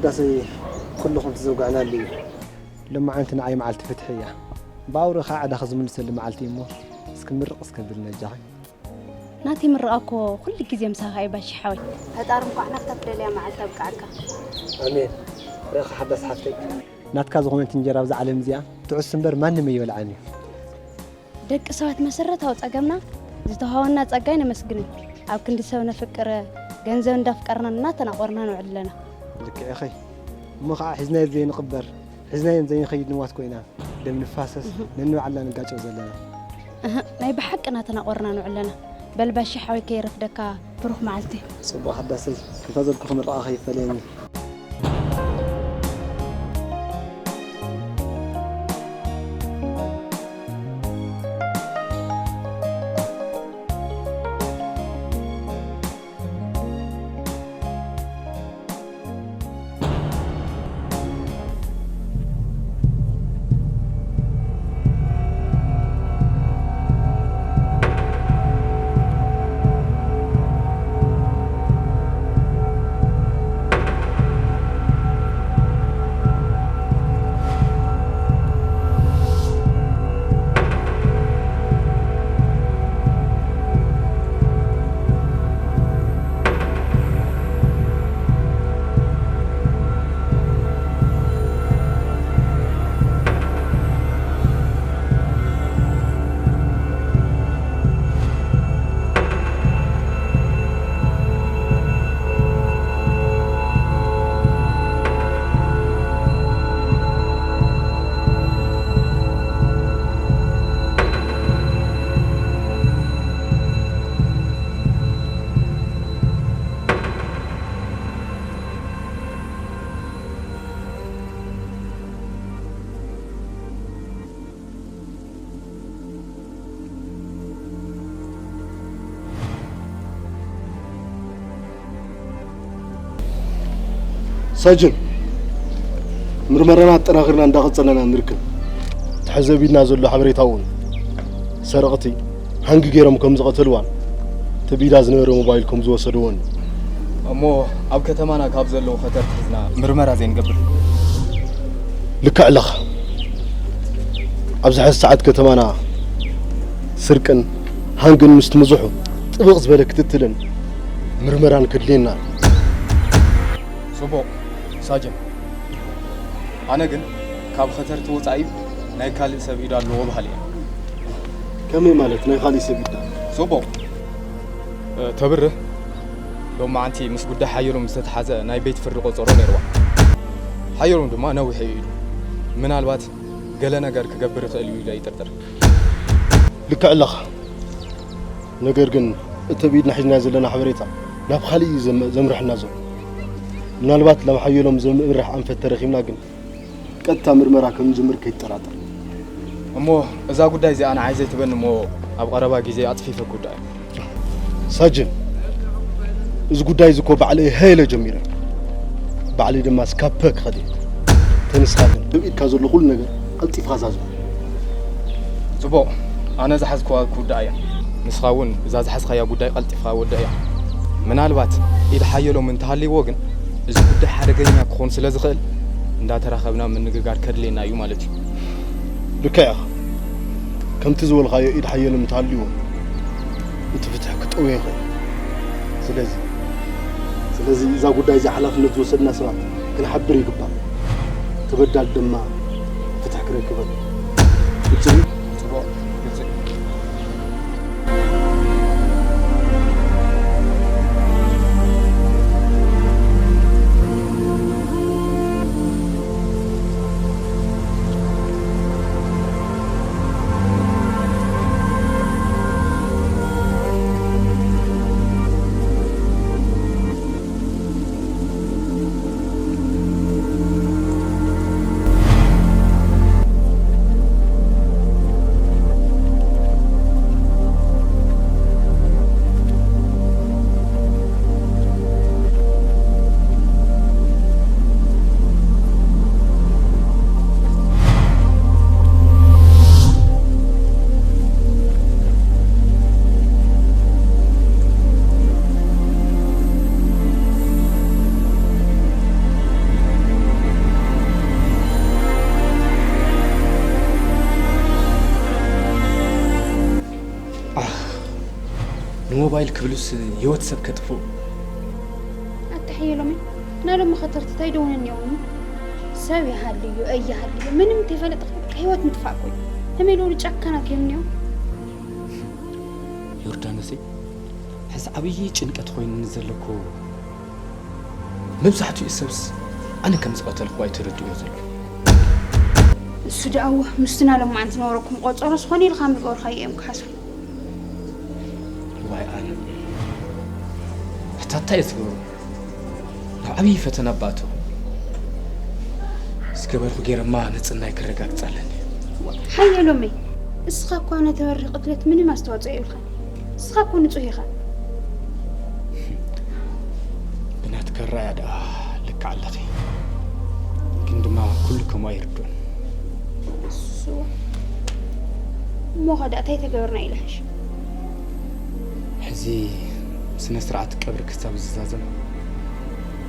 ዳሰይ ኩልኹም ትዘውጋዕናሉ እዩ። ሎማዓንቲ ንዓይ መዓልቲ ፍትሒ እያ። ብኣውርኻ ዕዳኺ ዝምልሰሉ መዓልቲ እዩ እሞ እስኪ ምርቕ እስከ ብልኒ ኣጃኺ። ናተይ ምርቓ እኮ ኩሉ ግዜ ምሳኻ እዩ ባሺ ሓወይ። ፈጣሪ እንኳዕ ናብታ ትደልያ መዓልቲ ኣብቅዓካ። ኣሜን። ርኢኻ ሓዳስ ሓፍተይ። ናትካ ዝኾነት እንጀራ ኣብዛ ዓለም እዚኣ ጥዑስ እምበር ማንም ኣይበልዓን እዩ። ደቂ ሰባት መሰረታዊ ጸገምና ዝተዋሃበና ጸጋ ኣይነመስግንን። ኣብ ክንዲ ሰብ ነፍቅር፣ ገንዘብ እንዳፍቀርና እናተናቆርና ንውዕል ኣለና። ልክዕ ኢኺ። እሞ ኸዓ ሒዝናዮ ዘይንቕበር፣ ሒዝናዮ ዘይንኸይድ ንዋት ኮይና፣ ደም ንፋሰስ እህ። ነንባዕልና ንጋጨው ዘለና። እህ፣ ናይ ብሓቂ እናተናቆርና ንውዕል ኣለና። በል ባሺ ሓወይ ከይረፍደካ ብሩኽ መዓልቲ። ጽቡቕ ሓዳሰይ፣ ከምታ ዘልኩኺ ምርቓ ከይፈለየኒ። ሳጅን፣ ምርመራና ኣጠናኺርና እንዳቐጸልና ንርከብ። ተሐዘቢድና ዘሎ ሓበሬታ እውን ሰረቕቲ ሃንጊ ገይሮም ከም ዝቐተልዋን ተቢዳ ዝነበረ ሞባይል ከም ዝወሰድዎን እዩ። እሞ ኣብ ከተማና ካብ ዘለዉ ኸተርቲ ሒዝና ምርመራ ዘይንገብር? ልክዕ ኣለኻ። ኣብዚ ሕዚ ሰዓት ከተማና ስርቅን ሃንግን ምስቲ ምዝሑ ጥብቕ ዝበለ ክትትልን ምርመራን ከድልየና እዩ። ጽቡቕ ሳጅን። ኣነ ግን ካብ ኸተርቲ ወጻኢ ናይ ካልእ ሰብ ኢዱ ኣለዎ በሃሊ እየ። ከመይ ማለት ናይ ካልእ ሰብ ኢዱ? ጽቡቕ። እ፣ ተብርህ ሎማዓንቲ ምስ ጉዳይ ሓየሎም ዝተተሓዘ ናይ ቤት ፍርዲ ቆጸሮ ነይርዋ። ሓየሎም ድማ ነዊሕ እዩ ኢዱ። ምናልባት ገለ ነገር ክገብር ይኽእል እዩ ኢለ ይጥርጥር። ልክዕ ኣለኻ። ነገር ግን እቲ ኣብ ኢድና ሒዝናዮ ዘለና ሓበሬታ ናብ ካልእ እዩ ዘም-፣ ዘምርሐና ዘሎ። ምናልባት ናብ ሓየሎም ዘምርሕ ኣንፈት ተረኺብና ግን ቀጥታ ምርመራ ከም ንጅምር ከይትጠራጠር። እሞ እዛ ጉዳይ እዚኣ ንዓይ ዘይትበኒ እሞ ኣብ ቀረባ ግዜ ኣጽፊፈ ጉዳይ። ሳጅን፣ እዚ ጉዳይ እዚ እኮ ባዕለይ ሃየለ ጀሚረ። ባዕለይ ድማ ስካፐ ክኸድ እየ። ተንስኻ ግን ኣብ ኢድካ ዘሎ ኩሉ ነገር ቀልጢፍካ ዛዝሞ። ጽቡቕ፣ ኣነ ዝሓዝክዋ ክውዳእ እያ። ንስኻ እውን እዛ ዝሓዝካያ ጉዳይ ቀልጢፍካ ወድእ እያ። ምናልባት ኢድ ሓየሎም እንተሃልይዎ ግን እዚ ጉዳይ ሓደገኛ ክኾን ስለ ዝኽእል እንዳተራኸብና ምንግጋር ከድልየና እዩ ማለት እዩ። ልክዕ ኢኻ። ከምቲ ዝበልኻዮ ኢድ ሓየሎም እንተሃልይዎ እቲ ፍትሒ ክጠውዮ ይኽእል። ስለዚ ስለዚ እዛ ጉዳይ እዚኣ ሓላፍነት ዝወሰድና ሰባት ክንሓብር ይግባእ። ተበዳሊ ድማ ፍትሒ ክረክብ ኣለዎ። ግልፂ ድዩ? ጽቡቕ፣ ግልፂ። ሞባይል ክብሉስ ህይወት ሰብ ከጥፍኡ። ኣታ ሓየሎመይ፣ ናይ ሎሚ ከተርቲ እንታይ ደውነ እኒኦኒ? ሰብ ይሃልዮ ኣይሃልዮ ምንም እንተይፈለጥካ በቃ ህይወት ምጥፋእ እኮ እዩ። ከመይ ዝበሉ ጨካናት እዮም እኒኦም። ዮርዳኖሰይ፣ ሕዚ ዓብዪ ጭንቀት ኮይኑኒ ዘሎ እኮ መብዛሕትኡ ሰብስ ኣነ ከም ዝቐተልኩ ኣይተረድእዎ ዘሎ። እሱ ደኣ እወ ምስቲ ናይ ሎማዓንቲ ዝነበረኩም ቆጸሮ ዝኾነ ኢልካ ምገበርካዮ እዮም ክሓስቡ። ዋይ ኣነ ሕታ እንታይ እየ ዝገብሮ? ናብ ዓብዪ ፈተና ባእተው። ዝገበርኩ ገይረማ ንጽህናይ ክረጋግጽ ኣለኒ። ሓየሎመይ፣ እስኻ እኳ ነቲ በሪ ቅትለት ምንም ኣስተዋጽኦ የብልኻን። እስኻ እኮ ንጹህ ኢኻ። ብናትካ ኣረኣእያ ደኣ ልክዕ ኣለኺ። ግን ድማ ኩሉ ከምኡ ኣይርድኡን። እሱ እሞ ኸ ደኣ እንታይ ተገበርና ኢሉ ሕሽ? ሕዚ ስነ ስርዓት ቀብሪ ክሳብ ዝዛዘም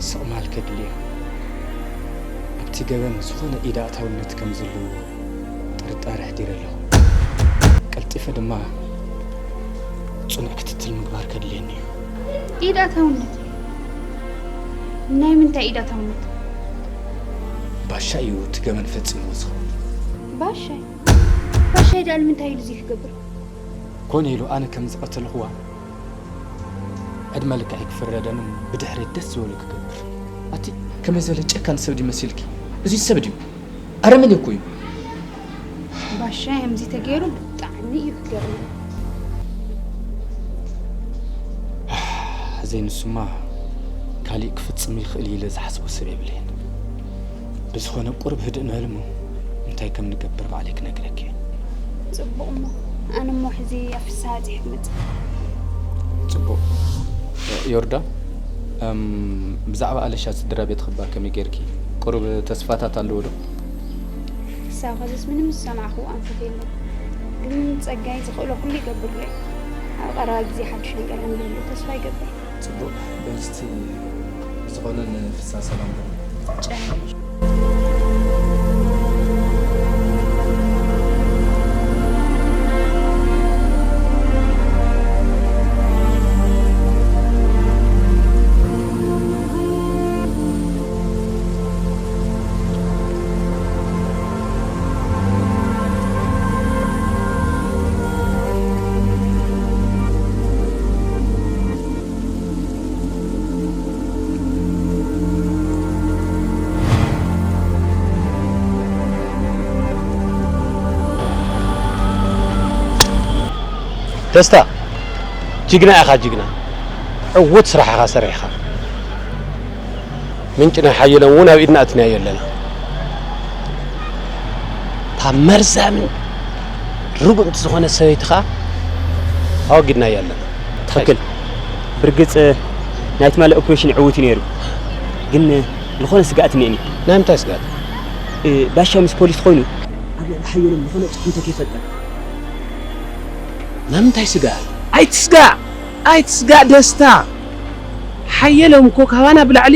ስቕ ምባል ከድሊ እዩ። ኣብቲ ገበን ዝኾነ ኢድ ኣእታውነት ከም ዘለዎ ጥርጣረ ኣሕዲረ ኣለኹ። ቀልጢፈ ድማ ጽኑዕ ክትትል ምግባር ከድልየኒ እዩ። ኢድ ኣእታውነት? ናይ ምንታይ ኢድ ኣእታውነት? ባሻይ እዩ እቲ ገበን ፈጺምዎ ዝኸውን። ባሻይ? ባሻይ ደኣ ንምንታይ ኢሉ እዚ ክገብር? ኮነ ኢሉ ኣነ ከም ዝቐተልኽዋ ዕድመ ልክዐይ ክፍረደንን ብድሕሪት ደስ ዝበሉ ክገብር። ኣቲ ከመይ ዝበለ ጨካን ሰብ ድዩ መሲልኪ? እዚ ሰብ ድዩ? ኣረመኔ እኮ እዩ። ባሻይ ከምዚ ተገይሩ ብጣዕሚ እዩ ክገርም። ዘይንሱማ ካሊእ ክፍጽም ይኽእል ኢለ ዝሓስቦ ሰብ የብለይን። ብዝኾነ ቁሩብ ህድእ ንበል እሞ እንታይ ከም ንገብር ባዕለይ ክነግረኪ እየ። ጽቡቕ እሞ ኣነ እሞ ሕዚ ኣብ ፍስሃ እየ ክመጽእ። ጽቡቕ። ዮርዳ፣ እም፣ ብዛዕባ ኣለሻ ስድራ ቤት ክባ ከመይ ጌርኪ? ቁሩብ ተስፋታት ኣለዎ ዶ? ክሳብ ኸዚስ ምንም ዝሰማዕኽዎ ኣንፈት የለን። ግን ጸጋይ ዝኽእሎ ኩሉ ይገብርለይ። ኣብ ቀረባ ግዜ ሓድሽ ነገር ከም ዝህሉ ተስፋ ይገብር። ጽቡቕ፣ በል እስቲ ብዝኾነ ንፍሳ ሰላም በል። ጨ- ደስታ፣ ጅግና ኢኻ፣ ጅግና። ዕዉት ስራሕ ኢኻ ሰሪሕኻ። ምንጪ ናይ ሓየሎም እውን ኣብ ኢድና ኣእቲናዮ ኣለና። እታ መርዛምን ርጉምቲ ዝኾነት ሰበይቲ ኸኣ ኣወጊድናያ ኣለና። ትኽክል። ብርግጽ ናይ ትማሊ ኦፕሬሽን ዕዉት እዩ ነይሩ። ግን ዝኾነ ስግኣት እኒአኒ። ናይ ምንታይ ስግኣት? እ፣ ባሻ ምስ ፖሊስ ኮይኑ ኣብ ልዕሊ ሓየሎም ዝኾነ ጽዕንቶ ከይፈጥር። ናይ ምንታይ ስግኣት? ኣይትስጋእ! ኣይትስጋእ ደስታ! ሓየሎም እኮ ካባና ብላዕሊ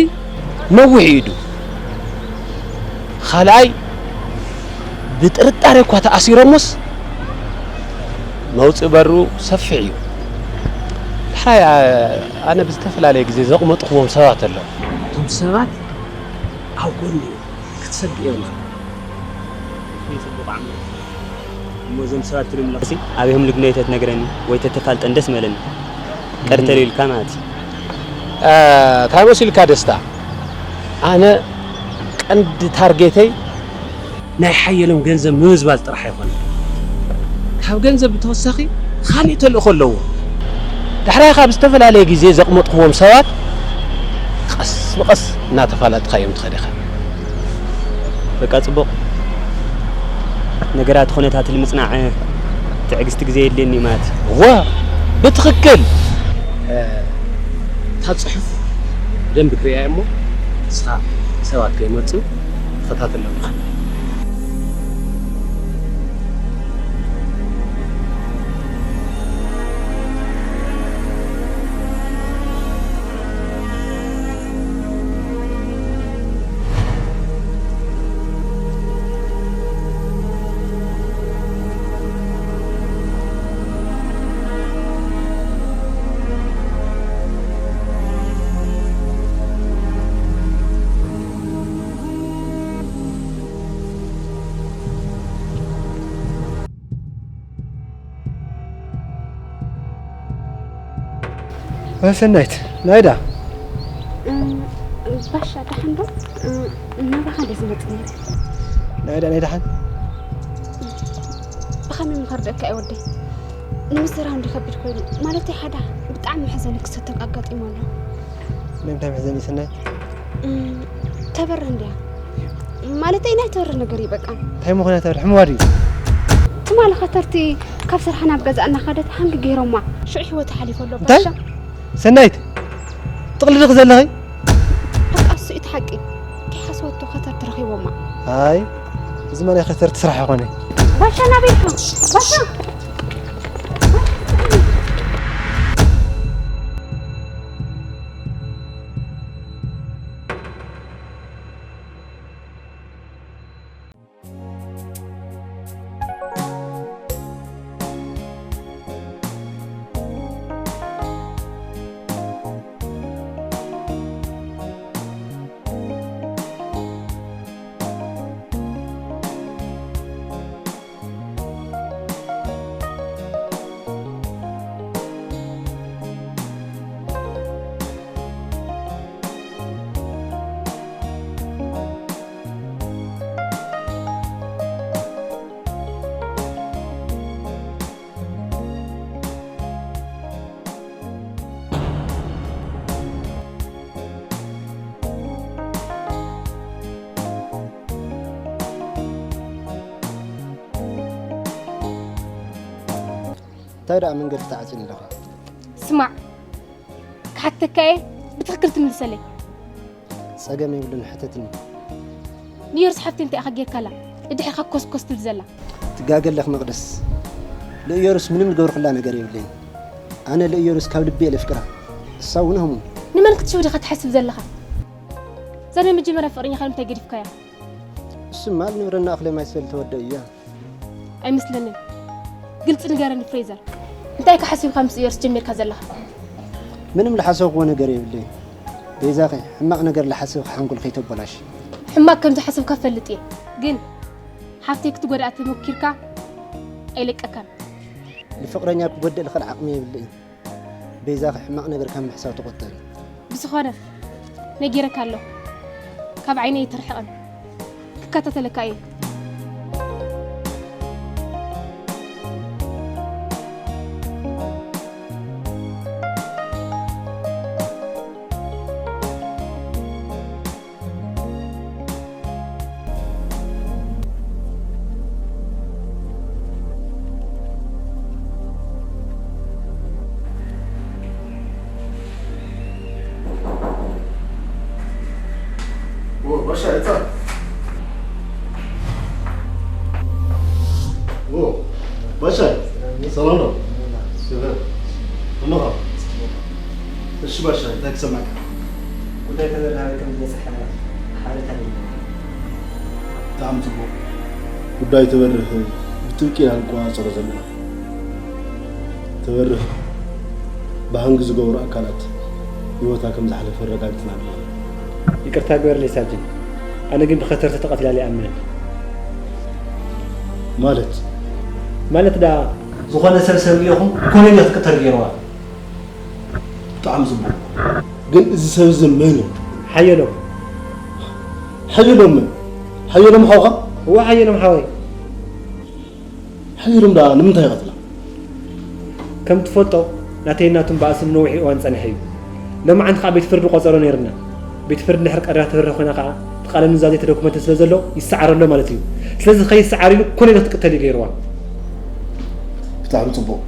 ነዊሕ ኢዱ። ካልኣይ ብጥርጣሬ እኳ ተኣሲሮምስ መውፅኢ በሩ ሰፊሕ እዩ። ዳሕራይ ኣ-፣ ኣነ ብዝተፈላለየ ግዜ ዘቕመጥኽዎም ሰባት ኣለዉ። እቶም ሰባት ኣብ ጎኒ ክትሰግእ የብልኻ። ይጽቡቕ ዓመት። እሞ እዞም ሰባት ትልምለኹ ሲ ኣበይهم ልግነዮ ተትነግረኒ ወይ ተተፋልጠን ደስ መለኒ። ቀርተል ኢልካ ማለት እዩ። እ፣ እንታይ መሲልካ ደስታ? ኣነ ቀንዲ ታርጌተይ ናይ ሓየሎም ገንዘብ ምብዝባል ጥራሕ ኣይኮነን። ካብ ገንዘብ ብተወሳኺ ካሊእ ተልእኾ ኣለዎ። ዳሕራይ ካብ ዝተፈላለየ ግዜ ዘቕመጥክዎም ሰባት ቀስ ብቐስ እናተፋለጥካ እዮም ትኸድ ኢኻ። በቃ ጽቡቕ። ነገራት ኩነታት ንምጽናዕ ትዕግስቲ ግዜ የድልየኒ እዩ ማለት እዩ። እወ፣ ብትኽክል። እ፣ እታ ጽሑፍ ብደንቢ ክርእያ እሞ ንስኻ ሰባት ከይመጹ ተኸታተሎም ኢኻ። ሰናይት፣ ናይዳ? እም፣ ባሻ፣ ደሓን ዶ? እም፣ ናባኻ እንደ ዝመጽእ ነይረ። ናይዳ፣ ናይ ደሓን? ብኸመይ ምኸርደካ እየ ወደይ? ንምዝራብ እንዲ ከቢድ ኮይኑ፣ ማለተይ፣ ሓደ ብጣዕሚ መሕዘኒ ክስተት ኣጋጢሙ ኣሎ። ናይ ምንታይ መሕዘኒ፣ ሰናይት? እም፣ ተበርህ እንድያ። ማለተይ፣ ናይ ተበርህ ነገር እዩ በቃ። እንታይ ምኾነ ተበርህ? ሕምዋ ድዩ? ትማሊ ከተርቲ ካብ ስርሓ ናብ ገዛ እናኸደት ሃንግ ገይሮማ። ሽዑ ህይወት ሓሊፉ ኣሎ፣ እንታይ? ባሻ። ሰናይት፣ ትቕልዲ ዲኺ ዘለኺ? በቃ እሱ እቲ ሓቂ። ከይሓሰበቶ ከተርቲ ረኺቦማ። ኣይ፣ እዚ መን ከተርቲ ስራሕ ይኾነ? ባሻ፣ ናበይ ኢኻ? ባሻ! እንታይ ደኣ መንገዲ ተዓጽዩኒ ኣለኹ? ስማዕ፣ ክሓተካ እየ፣ ብትኽክል ትምልሰለይ። ጸገም የብሉን፣ ሕተትኒ። ንዮርስ ሓፍቲ እንታይ ኢኻ ጌርካላ? እድሕኻ ኮስኮስ ትብል ዘላ። ትጋገ ኣለኽ መቕደስ። ልእዮርስ ምንም ዝገበርኩላ ነገር የብለይን። ኣነ ልእዮርስ ካብ ልቢ እየ ለፍቅራ። እሳ እውን ህሙ። ንመን ክትሽውድ ኢኻ ትሓስብ ዘለኻ? እዛ ናይ መጀመርያ ፍቕረኛኻ ንምንታይ ገዲፍካያ? እሱማ ኣብ ንብረና እኽለ ማይ ስለ ዝተወደኡ እያ። ኣይመስለንን። ግልፂ ንገረኒ ፍሬዘር። እንታይ ኢኻ ሓሲብካ ምስ ኢዮርስ ጀሚርካ ዘለኻ? ምንም ዝሓሰብክዎ ነገር የብለይን። በይዛኺ ሕማቕ ነገር ዝሓስብኪ ሓንጎል ከይተበላሽ። ሕማቕ ከም ዝሓሰብካ እፈልጥ እየ። ግን ሓፍተይ ክትጎድኣ ተሞኪርካ ኣይለቀካን። ንፍቕረኛ ክጎድእ ዝኽእል ዓቕሚ የብለይን። በይዛኺ ሕማቕ ነገር ካብ ምሕሳብ ተቖጠቢ። ብዝኾነ፣ ነጊረካ ኣለኹ። ካብ ዓይነይ ኣይትርሕቕን። ክከታተለካ እየ። ኦ፣ ባሻ፣ እታ። ኦ፣ ባሻ፣ ሰላም ነው? እመኻ። እሺ፣ ባሻ፣ እንታይ ክሰማዕካ? ጉዳይ ተበርህ ናበይ ከም ዝበጽሐ ሓበሬታ ኣለኒ። ብጣዕሚ ጽቡቕ። ጉዳይ ተበርህ ብጥብቂ ኢና ንቆጻጸሮ ዘለና። ተበርህ ብሃንግ ዝገበሩ ኣካላት ህይወታ ከም ዝሓለፈ ኣረጋጊጽና ኣለና። ይቅርታ ግበርለይ ሳጅን፣ ኣነ ግን ብኸተርቲ ተቐቲላ ኢለ ኣይኣምንን። ማለት? ማለት ደኣ ዝኾነ ሰብ ሰብ ርኢኹም ኮነን እያ ክትቅተል ገይርዋ። ብጣዕሚ ጽቡቕ። ግን እዚ ሰብ እዚ መን እዩ? ሓየሎም። ሓየሎም መን? ሓየሎም ሓውኻ? እወ፣ ሓየሎም ሓወይ። ሓየሎም ደኣ ንምንታይ ይቐትላ? ከም ትፈልጦ፣ ናተይን ናቱን ባእሲ ንነዊሕ እዋን ጸኒሑ እዩ። ሎማዓንቲ ከኣ ቤት ፍርዲ ቆጸሮ ነይርና። ቤት ፍርዲ እንድሕር ቀሪባ ትበርህ ኮይና ከኣ፣ እቲ ቃለ ኑዛዜ፣ እቲ ዶክመንት ስለ ዘሎ፣ ይሰዓር ኣሎ ማለት እዩ። ስለዚ ከይሰዓር ኢሉ ኮነ ኢሉ ክትቅተል እዩ ገይርዋ። ብጣዕሚ ጽቡቕ።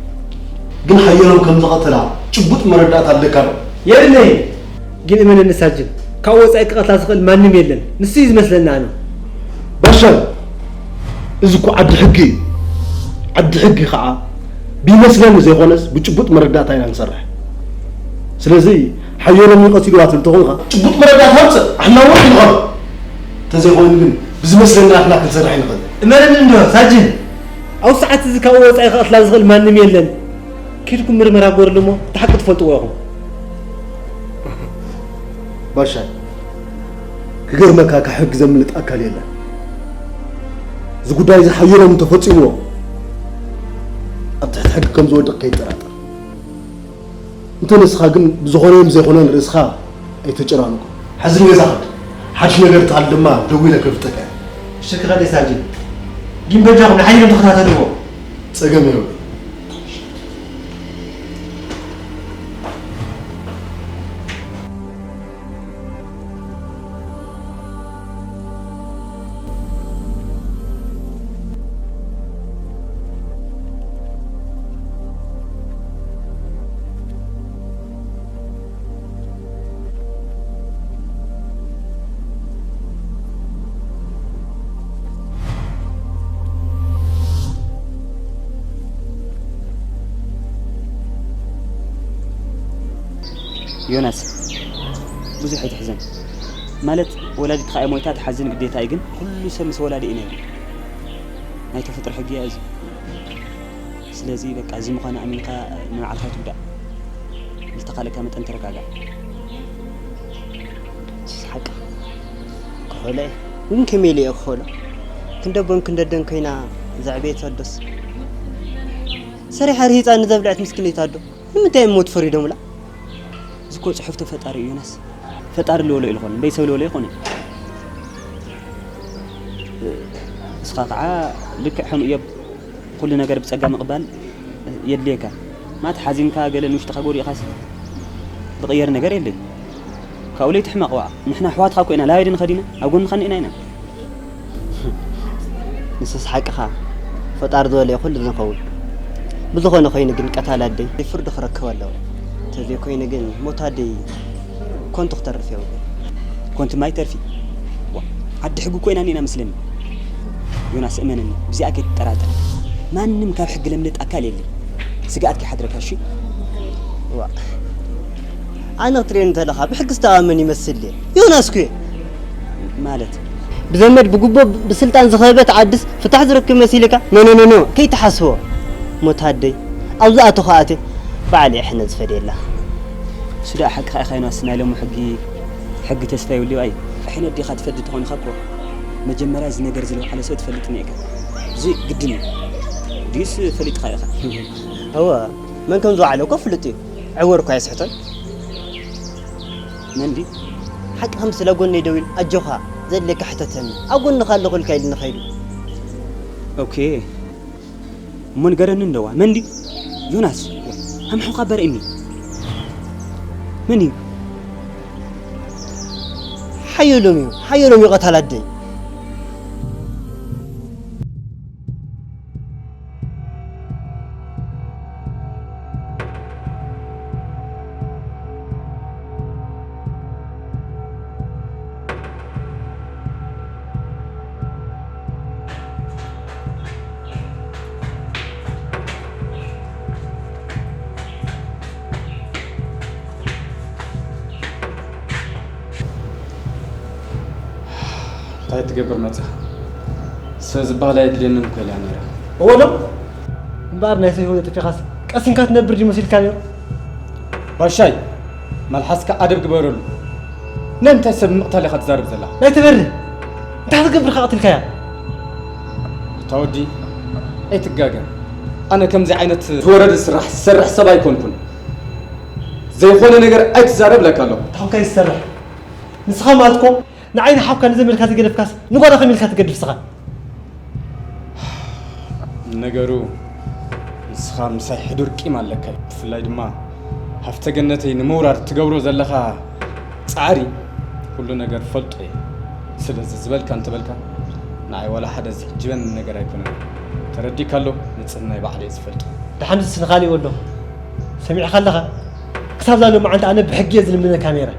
ግን ሓየሎም ከም ዝቐተላ ጭቡጥ መረዳእታ ኣለካ ዶ? የብለይን። ግን እመነኒ ሳጅን፣ ካብኡ ወጻኢ ክቐትላ ዝኽእል ማንም የለን። ንሱ እዩ ዝመስለኒ ኣነ። ባሻ፣ እዚ እኮ ዓዲ ሕጊ እዩ። ዓዲ ሕጊ ከዓ ብይመስለኒ ዘይኮነስ ብጭቡጥ መረዳእታ ኢና ንሰርሕ። ስለዚ ሓየሎም እዩ ቀቲልዋ ትብል ተኾንካ፣ ጭቡጥ መረዳእታ ኣምጽእ፣ ኣሕና እውን ንቐበል። እንተዘይኮይኑ ግን ብዝመስለኒ ኣሕና ክንሰርሕ ኣይንኽእልን። እመነኒ እንዶ ሳጅን፣ ኣብ ሰዓት እዚ ካብኡ ወጻኢ ክቐትላ ዝኽእል ማንም የለን። ኪድኩም ምርመራ ግበርሉ እሞ እቲ ሓቂ ትፈልጥዎ ኢኹም። ባሻይ፣ ክገርመካ ካብ ሕጊ ዘምልጥ ኣካል የለን። እዚ ጉዳይ እዚ ሓየሎም እንተፈጺምዎ ኣብ ትሕቲ ሕጊ ከም ዝወድቕ ከይጠራጠር። እንተ ንስኻ ግን ብዝኾነ ይኹን ዘይኮነ ንርእስኻ ኣይተጨናንቆ። ሕዚ ንገዛ ኸድ። ሓድሽ ነገር ተሃል ድማ ደዊለ ከፍልጠካ እየ። እሺ ክኸደ ሳጅን። ግን በጃኹም ንሓይሎም ተኸታተልዎ። ጸገም የብሉን። ዮናስ፣ ብዙሕ ኣይትሕዘን። ማለት ወላዲትካ እያ ሞይታ ትሓዝን ግዴታ እዩ፣ ግን ኩሉ ሰብ ምስ ወላዲ እዩ ነይሩ። ናይ ተፈጥሮ ሕጊ እያ እዚ። ስለዚ በቃ እዚ ምዃኑ ኣሚንካ ንባዕልኻ ኣይትጉዳእ። ዝተኻለካ መጠን ተረጋጋእ። ንስስ ሓቅኻ። ክኽእሎ እየ። ግን ከመይ ኢለ እየ ክኽእሎ? ክንደቦን ክንደደን ኮይና ዘዕበየት ኣዶስ። ሰሪሓ ርሂፃ ንዘብልዐት ምስኪነይቲ ኣዶ። ንምንታይ እዮም ሞት ፈሪዶምላ? እዚ እኮ ፅሑፍ ተፈጣሪ እዩ ዮናስ። ፈጣሪ ልበሎ ኢሉ ኾን፣ እምበይ ሰብ ልበሎ ኣይኮነን። እስኻ ከዓ ልክዕ ከምኡ እዮብ፣ ኩሉ ነገር ብጸጋ ምቕባል የድልየካ። ማለት ሓዚንካ ገለ ንውሽጥኻ ጎዲእኻስ ዝቕየር ነገር የለን። ካብኡ ለይቲ ሕማቕ ዋዕ፣ ንሕና ኣሕዋትኻ እኮ ኢና፣ ላባይ ዶ ንኸድ ኢና? ኣብ ጎንኻ እኒኤና ኢና። ንስስ ሓቅኻ፣ ፈጣሪ ዝበለዮ ኩሉ ንኸውን። ብዝኾነ ኮይኑ ግን ቀታሊ ኣደይ ፍርዱ ክረክብ ኣለዎ። እንተዘይኮይኑ ግን ሞት ኣደይ ኮንቱ ክተርፍ የብሉን። ኮንቱ ማይ ተርፊ። ዋ፣ ዓዲ ሕጊ ኮይና እኒና መስለኒ። ዮናስ እመነኒ፣ ብዚኣ ከይትጠራጠር። ማንም ካብ ሕጊ ለምልጥ ኣካል የለን። ስግኣት ከይሓድረካ እሺ? ዋ፣ ኣነ ክትርእየኒ እንተለኻ ብሕጊ ዝተኣመን ይመስል ድየ? ዮናስ ኩየ። ማለት? ብዘመድ ብጉቦ ብስልጣን ዝኸበበት ዓድስ ፍታሕ ዝረክብ መሲልካ? ኖ፣ ኖ፣ ኖ፣ ኖ፣ ከይትሓስቦ። ሞት ኣደይ፣ ኣብ ዝኣተኹ ኣትየ፣ ባዕለይ ሕነ ዝፈድየላ። እሱ ደኣ ሓቅኻ ኢኻ ዮናስ፣ ናይ ሎሚ ሕጊ፣ ሕጊ ተስፋ የብሉ እዩ። ኣይ፣ ሕነ ኣዴኻ ትፈዲ ተኾንካ እኮ፣ መጀመርያ እዚ ነገር ዝለውዓለ ሰብ ትፈልጥ እኒኤካ። እዚ ግድን እዩ። ድዩስ ፈሊጥኻ ኢኻ? እወ፣ መን ከም ዝወዓለ እኮ ፍሉጥ እዩ። ዕውር እኳ ኣይስሕቶን። መን ድዩ? ሓቂ ከምስል ኣብ ጎነይ ደው ኢሉ፣ "ኣጆኻ፣ ዘድልየካ ሕተተኒ፣ ኣብ ጎንኻ ኣለኹ" ኢልካ ኢሉኒ ከይዱ። ኦኬ። እሞ ንገረኒ እንደዋ፣ መን ድዩ? ዮናስ፣ ኣምሓውካ በርኢኒ። መን እዩ? ሓየሎም እዩ፣ ሓየሎም እዩ ቀታል ኣደይ። እንታይ ትገብር መጻ? ሰብ ዝበሃል ኣየድልየንን እኮ ኢላ ነይራ። እወ ዶ? እምበኣር ናይ ሰብ ህይወት ኣጥፊኻስ ቀሲንካ ትነብር ድዩ መሲልካ ነይሩ? ባሻይ፣ መልሓስካ ኣደብ ግበረሉ። ንምንታይ ሰብ ምቕታል ኢኻ ትዛረብ ዘላ? ናይ ተበርህ እንታይ ክትገብር ኢኻ ቀቲልካያ? እታ ወዲ ኣይትጋገ። ኣነ ከምዚ ዓይነት ዝወረደ ስራሕ ዝሰርሕ ሰብ ኣይኮንኩን። ዘይኾነ ነገር ኣይትዛረብ እለካ ኣለኹ። እንታይ ኮንካ እዩ ዝሰርሕ? ንስኻ ማለት እኮ ንዓይ ንሓውካ ንዘመድካ ዝገደፍካስ ንጓዳ ከመይ ኢልካ ትገድፍ ስኻ? ነገሩ ንስኻ ምሳይ ሕዱር ቂም ኣለካ እዩ። ብፍላይ ድማ ሃፍተ ገነተይ ንምውራር ትገብሮ ዘለኻ ጻዕሪ ኩሉ ነገር ፈልጦ እየ። ስለዚ ዝበልካ እንተበልካ ንዓይ ዋላ ሓደ ዝሕጅበኒ ነገር ኣይኮነን። ተረዲእካ ኣሎ፣ ንጽህናይ ባዕለይ እየ ዝፈልጦ። ደሓንስ ንኻልእ ወዶ ሰሚዕካ ኣለኻ? ክሳብ እዛ ሎማዓንቲ ኣነ ብሕጊ እየ ዝልምነካ ነይረ።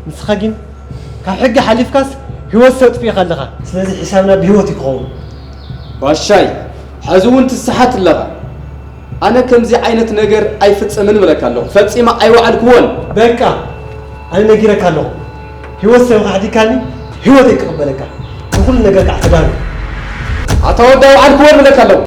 ንስኻ ግን ካብ ሕጊ ሓሊፍካስ ህይወት ሰብ ኣጥፊእካ ኣለኻ። ስለዚ ሒሳብና ብህይወት እዩ ክኸውን። ባሻይ፣ ሕዚ እውን ትስሓት ኣለኻ። ኣነ ከምዚ ዓይነት ነገር ኣይፍጽምን እብለካ ኣለኹ። ፈጺመ ኣይወዓልክዎን። በቃ፣ ኣነ ነጊረካ ኣለኹ። ህይወት ሰብ ከሕዲካኒ ህይወተይ ክቕበለካ። ንኹሉ ነገር ከዓ ተዳሉ። ኣታ ወዲ ኣይወዓልክዎን እብለካ ኣለኹ።